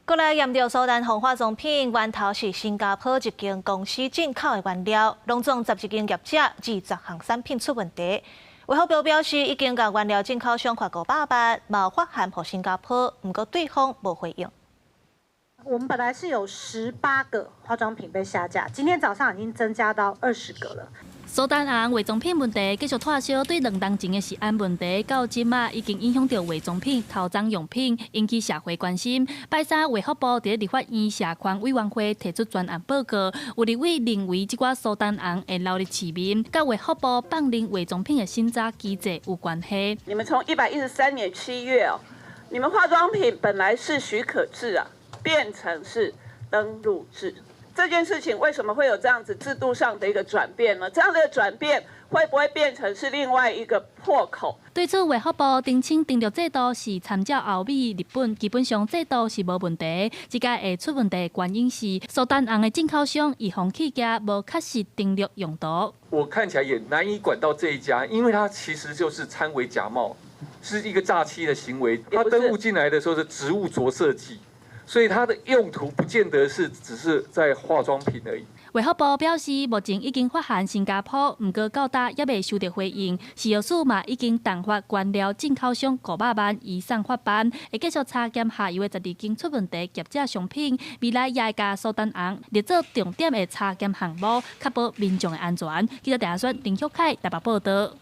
過來驗著蘇丹紅化妝品源頭是新加坡一間公司進口的原料，攏總11間業者20項產品出問題。衛福部表示，已經共原料進口商罰500萬，嘛發函予新加坡，毋過對方無回應。我們本來是有18個化妝品被下架，今天早上已經增加到20個了。蘇丹紅化妝品問題繼續拖燒，對2冬前的食安問題，到這馬已經影響著化妝品、頭鬃用品，引起社會關心。拜三，衛福部佇立法院社權委員會提出專案報告，有立委認為這寡蘇丹紅會流入市面，佮衛福部放任化妝品的審查機制有關係。你們從113年7月哦，你們化妝品本來是許可制啊，變成是登錄制。這件事情為什麼會有這樣子制度上的一個轉變呢？這樣的轉變會不會變成是另外一個破口？對此，衛福部澄清，登錄制度是參照歐美、日本，基本上制度是無問題。這擺會出問題原因是蘇丹紅的進口商預防企業無確實登錄用途。我看起來也難以管到這一家，因為它其實就是摻偽假冒，是一個詐欺的行為。它登錄進來的時候是植物着色劑。所以它的用途不見得是只是在化妝品而已。衛福部表示，目前已經發函新加坡，毋過到今猶未收著回應。食藥署嘛已經重罰原料進口商500萬以上罰鈞，會繼續查檢下游的12間出問題業者商品，未來也會共蘇丹紅列做重點的查檢項目，確保民眾的安全。記者鄭阿孫、林旭凱台北報道。